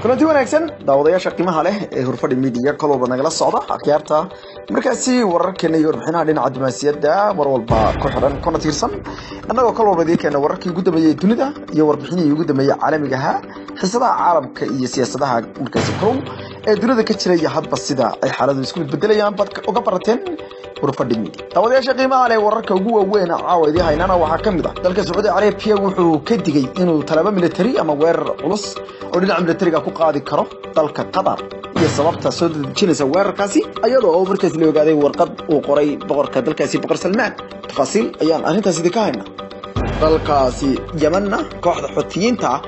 Kulanti wanaagsan, daawadayaasha qiimaha leh ee Hurfadhi Media, kol walba nagala socda, akhyaarta markaasi wararkeena iyo warbixinaha dhinaca diblomaasiyadda mar walba ku xidhan kuna tiirsan, annagoo kol walba idiin keena wararkii ugu dambeeyey dunida iyo warbixinihii ugu dambeeyey caalamiga ahaa, xiisadaha caalamka iyo siyaasadaha markaasi kulul ee dunida ka jira iyo hadba sida ay xaaladu isku bedbedelayaan baad uga barateen Hurfadhi Media. Daawadayaasha qiimaha leh, wararka ugu waaweyn caawa idiin haynana waxaa ka mid ah: dalka Sacuudi Carabiya wuxuu ka digay inuu talaabo military ama weerar culus oo dhinaca militariga ku qaadi karo dalka Qatar iyo sababta soo dedejinaysa weerarkaasi, iyadoo oo markaas la ogaaday warqad uu qoray boqorka dalkaasi, Boqor Salmaan. Tafaasiil ayaan arrintaas idinka haynaa. Dalkaasi Yemenna, kooxda Xutiyiinta ah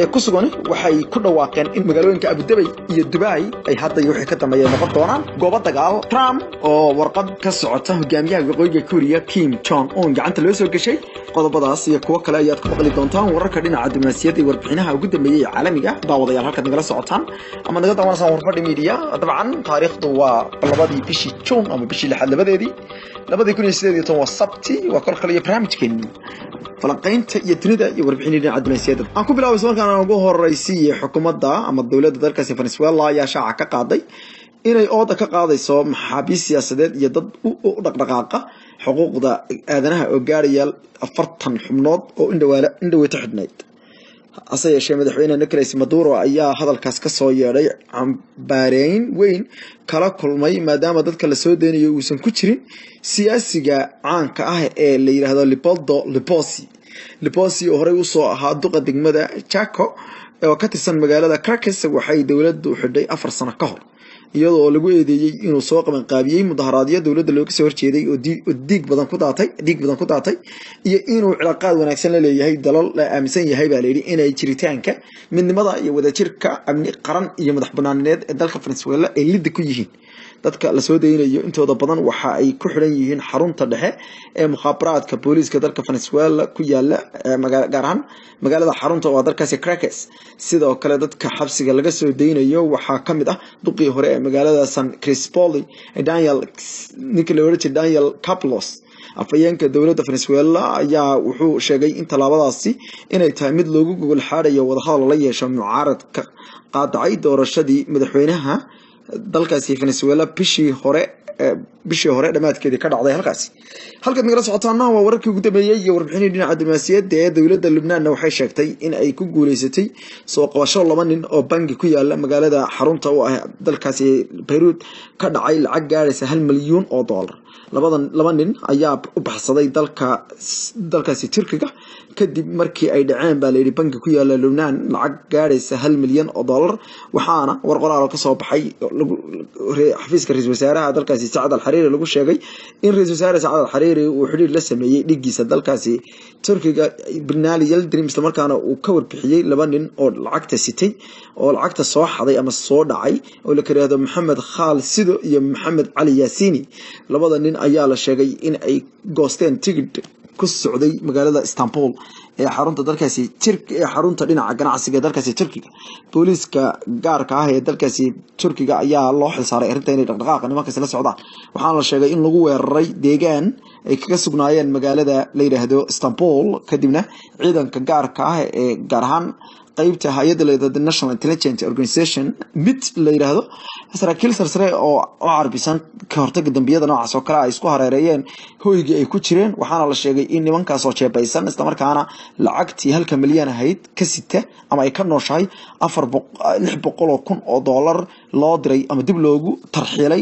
ee ku sugan waxay ku dhawaaqeen in magaalooyinka Abudabay iyo Dubai ay hadda iyo wixii ka dambeeya noqon doonaan goobo dagaal. Trump oo warqad ka socota hogaamiyaha Waqooyiga Kuuriya Kim Jong Un gacanta loo soo gashay. Qodobadaas iyo kuwo kale ayaad ku maqli doontaan wararka dhinaca diblomaasiyadda iyo warbixinaha ugu dambeeyey ee caalamiga. Daawadayaal, halkaad nagala socotaan ama naga daawanaysaan Warfadhi Media. Dabcan taariikhdu waa 2dii bishii Juun ama bishii lixaad labadeedii 2018, waa Sabti, waa kol kale iyo barnaamijkeenii falanqaynta iyo dunida iyo warbixinii dhinaca diblomaasiyadda. Aan ku bilaabay markaan ugu horeysiiye, xukuumadda ama dowladda dalkaasi Venezuela ayaa shaaca ka qaaday inay ooda ka qaadayso maxaabiis siyaasadeed iyo dad u dhaqdhaqaaqa xuquuqda aadanaha oo gaaraya 40 xubnood oo indhaweeto xidhnayd. Hase yeeshee, madaxweyne Nicolas Maduro ayaa hadalkaas kasoo yeedhay cambaareyn weyn kala kulmay, maadaama dadka lasoo deynayo uusan ku jirin siyaasiga caanka ah ee la yidhaahdo Leopoldo Liposi. Liposi oo horey usoo ahaa duqa degmada Chaco oo ka tirsan magaalada Caracas, waxay dowladdu xidhay 4 sano ka hor, iyadoo lagu eedeeyey inuu soo qabanqaabiyey mudaharaadyo dowladda looga soo horjeeday oo dhiig badan ku daatay iyo inuu cilaaqaad wanaagsan la leeyahay dalal la aaminsan yahay, baa layidhi, inay jiritaanka, midnimada iyo wadajirka amni qaran iyo madax banaaneed ee dalka Venezuela ay lidda ku yihiin. Dadka lasoo daynayo intooda badan waxa ay ku xidhan yihiin xarunta dhexe ee mukhaabaraadka booliiska dalka Venezuela ku yaala, gaar ahaan magaalada xarunta oo dalkaasi Caracas. Sidoo kale, dadka xabsiga laga soo daynayo waxaa ka mid ah duqii hore ee magaalada San Cristobal, Daniel, ninka la oran jiray Daniel Caplos. Afhayeenka dowladda Venezuela ayaa wuxuu sheegay in tallaabadaasi inay tahay mid loogu gogol xaadhayo wadahadal lala yeesho mucaaradka qaadacay doorashadii madaxweynaha dalkaasi Venezuela bishii hore dhammaadkeedii ka dhacday halkaasi. Halkaad nagala socotaana waa wararkii ugu dambeeyey iyo warbixinii dhinaca diblomaasiyadda ee dowladda Lubnaanna waxay sheegtay in ay ku guuleysatay soo qabasho laba nin oo bangi ku yaala magaalada xarunta u ah dalkaasi Bayruud ka dhacay lacag gaaraysa 1 milyuun oo dollar. Labadan laba nin ayaa u baxsaday dalkaasi Turkiga kadib markii ay dhaceen, baa layidhi, bangi ku yaala Lubnaan lacag gaaraysa 1 milyan oo dollar. Waxaana war qoraal kasoo baxay xafiiska ra-iisul wasaaraha dalkaasi Sacad Alxariiri lagu sheegay in ra-isul wasaare Sacad Alxariiri uu xidhiir la sameeyey dhigiisa dalkaasi Turkiga Binali Yildirim, islamarkaana uu ka warbixiyey laba nin oo lacagta sitay oo lacagta soo xaday ama soo dhacay oo la yiraahdo Maxamed Khaal Sido iyo Maxamed Cali Yaasiini. Labada nin ayaa la sheegay in ay goosteen tigidh ku socday magaalada Istanbul ee xarunta dalkaasi ee xarunta dhinaca ganacsiga ee dalkaasi Turkiga. Booliiska gaarka ah ee dalkaasi Turkiga ayaa loo xilsaaray arrinta inay dhaqdhaqaaqa nimankaasi la socdaan, waxaana la sheegay in lagu weeraray deegaan ay kaga sugnaayeen magaalada la yidhaahdo Istanbul. Kadibna ciidanka gaarka ah ee gaar ahaan qeybta hay-adda la yidhahdo National Intelligence Organization, mid la yidhaahdo saraakiil sarsare oo u carbisan ka hortaga dambiyada noocaas oo kale, ay isku hareereeyeen hoygii ay ku jireen. Waxaana la sheegay in nimankaas oo jeebaysan, islamarkaana lacagtii halka milyan ahayd ka sita ama ay ka nooshahay 600,000 oo dollar, loo diray ama dib loogu tarxiilay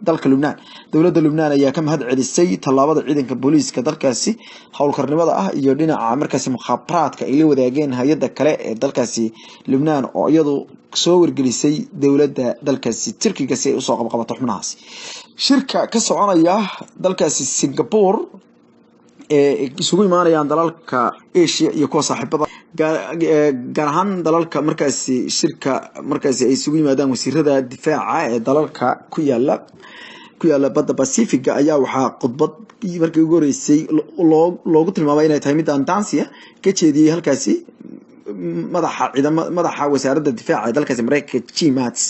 dalka Lubnaan. Dowladda Lubnaan ayaa ka mahad celisay tallaabada ciidanka booliiska dalkaasi howlkarnimada ah iyo dhinaca markaasi mukhaabaraadka ay la wadaageen hay-adda kale ee dalkaasi Lubnaan oo iyadu soo wargelisay dowladda dalkaasi Turkiga si ay usoo qabqabato xubnahaasi. Shirka ka soconaya dalkaasi Singapore ee isugu imaanayaan dalalka Asia iyo kuwa saaxiibada, gaar ahaan dalalka markaasi shirka markaasi ay isugu yimaadaan wasiirada difaaca ee dalalka ku yaala badda Pacifiga, ayaa waxaa khudbad markii ugu horeysay loogu tilmaamay inay tahay mid andansia ka jeediyey halkaasi madaxa ciidama madaxa wasaaradda difaaca ee dalkaasi Mareykanka, Jim Mattis.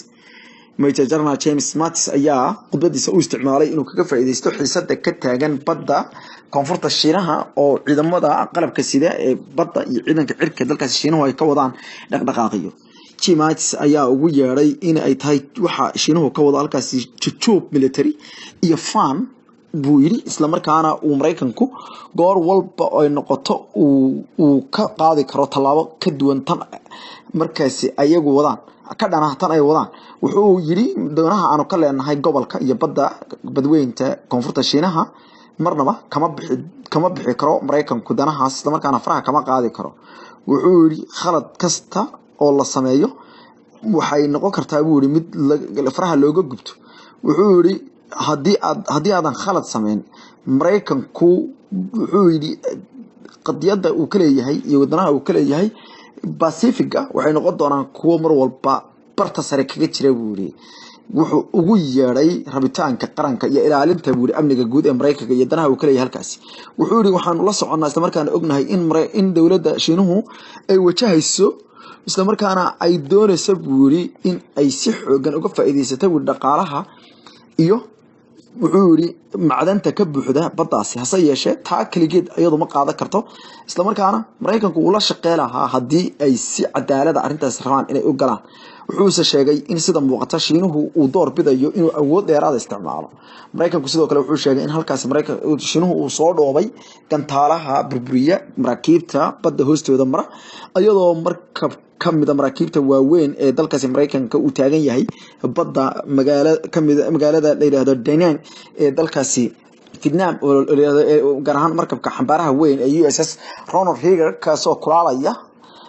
Major General James Mattis ayaa khudbadiisa u isticmaalay inuu kaga faa'iideysto xiisada ka taagan badda koonfurta Shiinaha oo ciidamada qalabka sida ee badda iyo ciidanka cirka dalkaasi Shiinuhu ay ka wadaan dhaqdhaqaaqiyo. Jim Mattis ayaa ugu yeedhay in ay tahay waxa Shiinuhu ka wado halkaasi jujuub military iyo fan buu yidhi, islamarkaana uu Maraykanku goor walba ay noqoto uu ka qaadi karo tallaabo ka duwan tan markaasi ayagu wadaan, ka dhana tan ay wadaan. Wuxuu yidhi doonaha aanu ka leenahay gobolka iyo badda badweynta Koonfurta Shiinaha marnaba kama bixi karo Maraykanku danahaas, islamarkaana faraha kama qaadi karo. Wuxuu yidhi khalad kasta oo la sameeyo waxay noqon kartaa, buu yidhi, mid faraha looga gubto. Wuxuu yidhi haddii aadan khalad sameyn, Maraykanku, wuxuu yidhi, qadiyadda uu ka leeyahay iyo wadanaha uu ka leeyahay Pacifiga waxay noqon doonaan kuwo mar walba barta sare kaga jira, buu yidhi. Wuxuu ugu yeedhay rabitaanka qaranka iyo ilaalinta, buu yidhi, amniga guud ee Maraykanka iyo danaha uu ka leeyahay halkaasi. Wuxuu yidhi waxaanu la soconnaa islamarkaana ognahay in dowladda Shiinuhu ay wajahayso, islamarkaana ay doonayso, buu yidhi, in ay si xoogan uga faa'iidaysato, buu yidhi, dhaqaalaha iyo, wuxuu yidhi, macdanta ka buuxda baddaasi. Hase yeeshee taa keligeed iyadu ma qaadan karto, islamarkaana Maraykanku uu la shaqey lahaa haddii ay si cadaalada arrintaas rabaan inay u galaan. Wuxuuse sheegay in sida muuqata Shiinuhu uu door bidayo inuu awood dheeraada isticmaalo. Maraykanku sidoo kale wuxuu sheegay in halkaasi Maraykan Shiinuhu uu soo dhoobay gantaalaha burburiya maraakiibta badda hoostooda mara, iyadoo markab ka mida maraakiibta waaweyn ee dalkaasi Maraykanka uu taagan yahay badda magaalo kamida magaalada la yidhaahdo Danang ee dalkaasi Vietnam, oo la yidhaahdo, gaar ahaan markabka xambaaraha weyn ee USS Ronald Reagan, kaasoo kulaalaya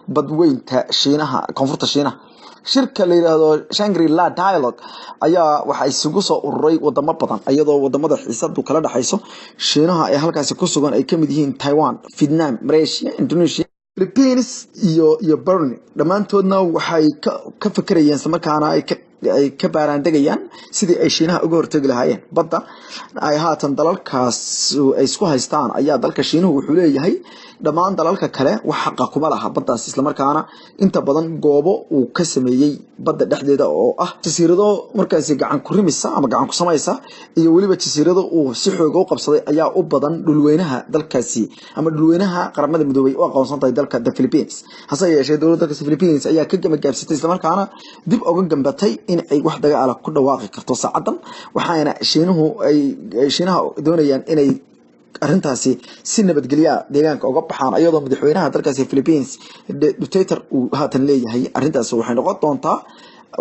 badweynta Shiinaha, Koonfurta Shiinaha. Shirka la yidhaahdo Shangri-La Dialogue ayaa waxaa isugu soo ururay wadamo badan, iyadoo wadamada xiisadu kala dhexayso Shiinaha ee halkaasi ku sugan ay kamid yihiin Taiwan, Vietnam, Malaysia, Indonesia, Philippines iyo Brunei. Dhammaantoodna waxay ka fekerayeen islamarkaana ay ka baaraandegayaan sidii ay Shiinaha uga hortegi lahaayeen. Badda ay haatan dalalkaas ay isku haystaan ayaa dalka Shiinuhu wuxuu leeyahay dhammaan dalalka kale wax xaqa kuma laha baddaas, islamarkaana inta badan goobo uu ka sameeyey badda dhexdeeda oo ah jasiirado markaasi gacan ku rimisa ama gacan ku samaysa iyo weliba jasiirado uu si xooga u qabsaday ayaa u badan dhulweynaha dalkaasi ama dhulweynaha Qaramada Midoobay u aqoonsan tahay dalka the Philippines. Hase yeeshee dowladda dalkaasi Philippines ayaa ka gamagaabsatay, islamarkaana dib uga gambatay in ay wax dagaala ku dhawaaqi karto saacadan, waxaana Shiinuhu ay Shiinaha doonayaan inay arrintaasi si nabadgelya deegaanka uga baxaan, iyadoo madaxweynaha dalkaasi Philippines Duterte uu haatan leeyahay arrintaasi waxay noqon doontaa,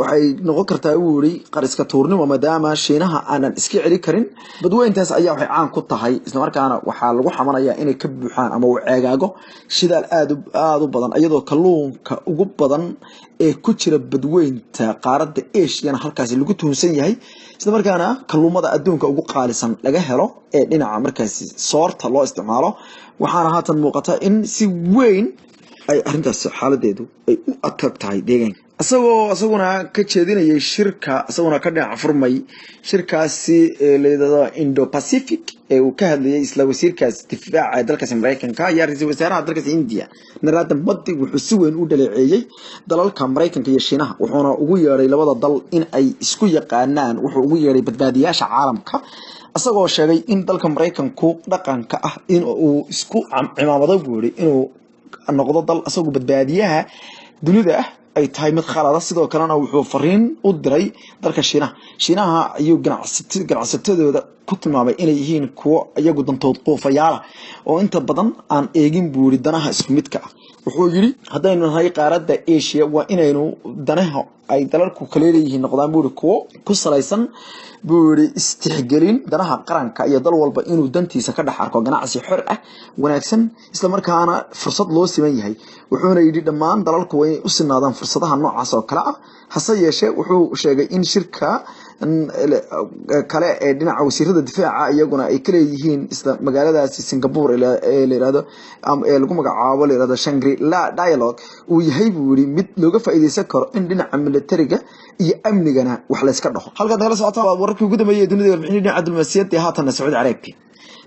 waxay noqon kartaa, uu yiri, qariska tuurnimo, maadaama Shiinaha aanan iska celi karin. Badweyntaas ayaa waxay caan ku tahay, islamarkaana waxaa lagu xamanayaa inay ka buuxaan ama uu ceegaago shidaal aad u badan, iyadoo kalluunka ugu badan ee ku jira badweynta qaaradda Asiana halkaasi lagu tuhunsan yahay, islamarkaana kalluumada adduunka ugu qaalisan laga helo ee dhinaca markaasi soorta loo isticmaalo. Waxaana haatan muuqata in si weyn ay arrintaas xaaladeedu ay u adag tahay deegaanka. Isagoo isaguna ka jeedinayay shirka, isaguna ka dhinac furmay shirkaasi ee la yidhahdo Indo Pacific ee uu ka hadlayay isla wasiirkaas difaaca ee dalkaasi Maraykanka, ayaa ra-iisul wasaaraha dalkaasi India Narendra Modi wuxuu si weyn u dhaleeceeyey dalalka Maraykanka iyo Shiinaha, wuxuuna ugu yeedhay labada dal in ay isku yaqaanaan, wuxuu ugu yeedhay badbaadiyaasha caalamka, isagoo sheegay in dalka Maraykanku dhaqanka ah in uu isku cimaamado, buu yidhi, inuu noqdo dal isagu badbaadiyaha dunida ah ay tahay mid khalada. Sidoo kalena wuxuu fariin u diray dalka Shiinaha. Shiinaha ayuu ganacsatadooda ku tilmaamay inay yihiin kuwo iyagu dantood quufayaala oo inta badan aan eegin, buu yidhi, danaha isku midka ah. Wuxuu yidhi haddaynu nahay qaaradda Asia waa inaynu danaha ay dalalku kale leeyihiin noqdaan, buu yidhi, kuwo ku salaysan, buu yidhi, istixgelin danaha qaranka iyo dal walba inuu dantiisa ka dhex arko ganacsi xor ah wanaagsan, islamarkaana fursad loo siman yahay. Wuxuuna yidhi dhammaan dalalku waa inay u sinaadaan fursadaha noocaas oo kale ah. Hase yeeshee wuxuu sheegay in shirka kale ee dhinaca wasiirada difaaca iyaguna ay ka leeyihiin isla magaaladaasi Singapore ee la yirahdo ee lagu magacaabo la yirahdo Shangri-La Dialogue uu yahay, buu yidhi, mid looga faa'iideysan karo in dhinaca militariga iyo amnigana wax la iska dhaho. Halkaad nagala socotaan waa wararkii ugu dambeeyay ee dunida, warbixinii dhinaca diblomaasiyadda ee haatanna Sacuudi Carabiya.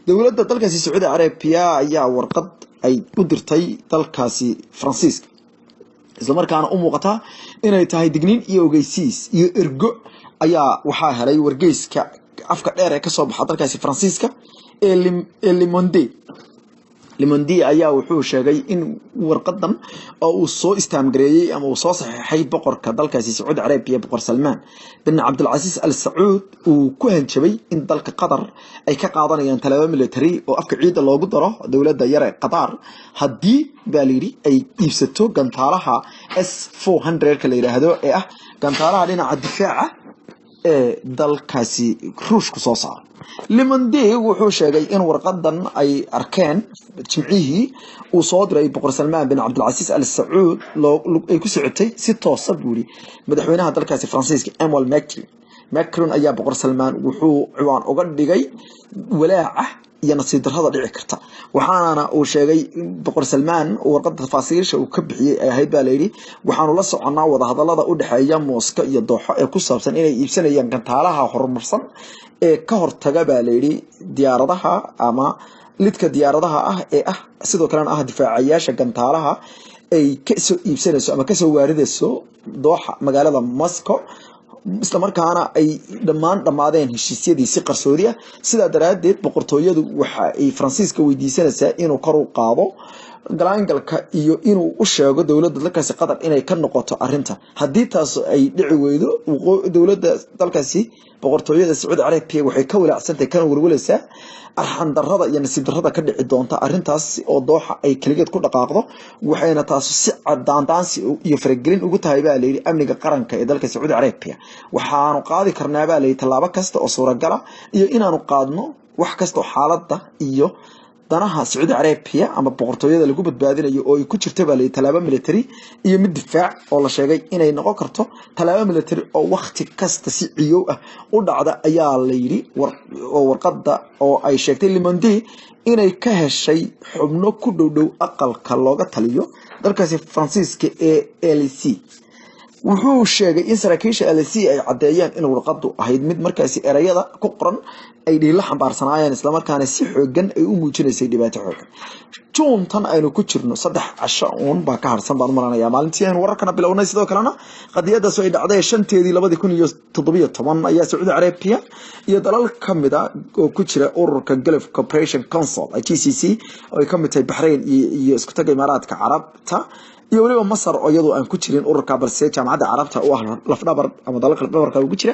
Dowladda dalkaasi Sacuudi Carabiya ayaa warqad ay u dirtay dalkaasi Faransiiska, islamarkaana u muuqata inay tahay digniin iyo ogeysiis iyo ergo, ayaa waxaa helay wargeyska afka dheer ee kasoo baxa dalkaasi Faransiiska ee Le Monde. Le Monde ayaa wuxuu sheegay in warqadan oo uu soo istaamgareeyey ama uu soo saxeexay boqorka dalkaasi Sacuudi Carabiya, Boqor Salmaan bin Cabdilcasiis Al Sacuud, uu ku hanjabay in dalka Qatar ay ka qaadanayaan tallaabo military oo afka ciidda loogu daro dowladda yar ee Qatar haddii, baa layidhi, ay iibsato gantaalaha S-400-ka la yidhaahdo ee ah gantaalaha dhinaca difaaca ee dalkaasi Ruushku soo saaro. Le Monde wuxuu sheegay in warqadan ay arkeen Jimcihii uu soo diray Boqor Salmaan bin Cabdilcasiis Al Sacuud ay ku socotay si toosa, buu yidhi, madaxweynaha dalkaasi Faransiiska Emmanuel Macron. Macron ayaa Boqor Salmaan wuxuu ciwaan uga dhigay walaaca iyo nasiib darrada dhici karta, waxaana uu sheegay Boqor Salmaan warqada tafaasiisha uu ka bixiyey ay ahayd, baa layidhi, waxaanu la soconnaa wadahadalada u dhexeeya Moscow iyo Dooxo ee ku saabsan inay iibsanayaan gantaalaha horumarsan ee ka hortaga, baa layidhi, diyaaradaha ama lidka diyaaradaha ah ee ah sidoo kalena ah difaacayaasha gantaalaha ay kasoo iibsanayso ama kasoo waaridayso Dooxa magaalada Moscow, isla markaana ay dhammaan dhammaadeen heshiisyadii si qarsoodi ah. Sidaa daraaddeed boqortooyadu waxa ay Faransiiska weydiisanaysaa inuu kor u qaado galaangalka iyo inuu u sheego dowladda dalkaasi Qatar inay ka noqoto arrinta. Haddii taas ay dhici weydo, dowladda dalkaasi boqortooyada Sacuudi Carabiya waxay ka walaacsantahay kana welwalaysaa arxan darrada iyo nasiib darrada ka dhici doonta arrintaas oo Dooxa ay keligeed ku dhaqaaqdo, waxayna taas si cadaandaansi iyo faragelin ugu tahay, baa layidhi, amniga qaranka ee dalka Sacuudi Carabiya. Waxaanu qaadi karnaa, baa layidhi, tallaabo kasta oo suuragala iyo inaanu qaadno wax kasta oo xaaladda iyo danaha Sacuudi Carabiya ama boqortooyada lagu badbaadinayo oo ay ku jirto, baa layidhi, tallaabo military iyo mid difaac oo la sheegay inay noqon karto tallaabo military oo wakhti kasta si ciyow ah u dhacda, ayaa la yidhi oo warqadda oo ay sheegtay Le Monde inay ka heshay xubno ku dhow dhow aqalka looga taliyo dalkaasi Faransiiska ee Élysée. Wuxuu sheegay in saraakiisha Élysée ay caddeeyeen in warqadu ahayd mid markaasi erayada ku qoran ay dhiilo xambaarsanaayeen, islamarkaana si xoogan ay u muujinaysay dhibaato xoogan. Juuntan aynu ku jirno 3 casho uun baa ka harsan baan u malanayaa maalintii aynu wararkana bilownay. Sidoo kalena qadiyadaas ay dhacday 5-teedii 2017 ayaa Sacuudi Carabiya iyo dalal kamid a oo ku jira ururka Gulf Cooperation Council, GCC, oo ay kamid tahay Baxrain iyo isku taga Imaaraadka Carabta iyo weliba Masar oo iyadoo aan ku jirin ururka balse Jaamacadda Carabta u ah lafdhabar ama dalalka lafdhabarka ugu jira,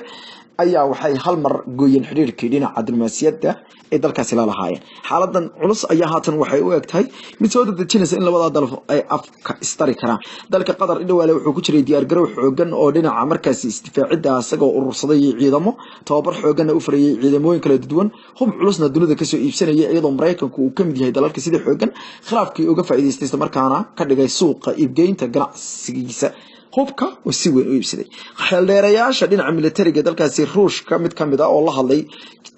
ayaa waxay hal mar gooyeen xidhiirkii dhinaca diblomaasiyadda ay dalkaasi la lahaayeen. Xaaladan culus ayaa haatan waxay u eg tahay mid soo dedejinaysa in labadaa dal ay afka istari karaan. Dalka Qatar idhawaale wuxuu ku jiray diyaargarow xoogan oo dhinaca markaasi isdifaacidda, isagoo urursaday ciidamo tababar xooganna u farayay ciidamooyin kala duwan, hub culusna dunida kasoo iibsanaya, iyadoo Maraykanku uu kamid yahay dalalka sida xoogan khilaafkii uga faa'iidaystay, isla markaana ka dhigay suuqa iibgeynta ganacsigiisa hubka oo si weyn u iibsaday. Xeeldheerayaasha dhinaca militariga dalkaasi Ruushka mid kamid ah oo la hadlay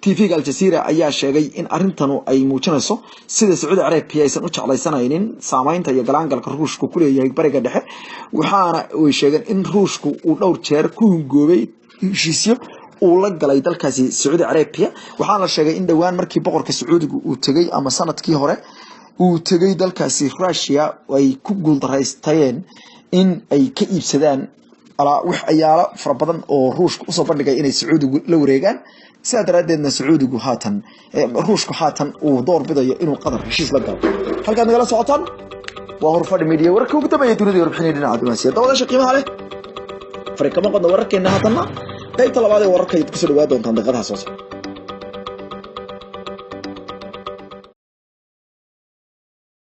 TV-ga Aljazeera ayaa sheegay in arrintanu ay muujinayso sida Sacuudi Carabiya aysan u jeclaysanaynin saameynta iyo galaangalka Ruushku ku leeyahay Bariga Dhexe. Waxaana ay sheegeen in Ruushku uu dhowr jeer ku hungoobay heshiisyo uu la galay dalkaasi Sacuudi Carabiya. Waxaana la sheegay in dhowaan markii boqorka Sacuudiga uu tegey ama sanadkii hore uu tegey dalkaasi Russia ay ku guuldaraysteen in ay ka iibsadaan wax ayaalo fara badan oo Ruushka usoo bandhigay inay Sacuudigu la wareegaan. Sidaa daraaddeedna Sacuudigu haatan, Ruushku haatan uu door bidayo inuu Qatar heshiis la galo. Halkaad nagala socotaan waa Horfadhi Media, wararka ugu dambeeya dunida iyo warbixinaya dhinaca diblomaasiyadda. Daawadaasha qiimaha leh, fari kama qodna wararkeena. Haatanna qaybta labaad ee wararka ayaad kusoo dhawaa doontaan daqiiqadaha soo socda.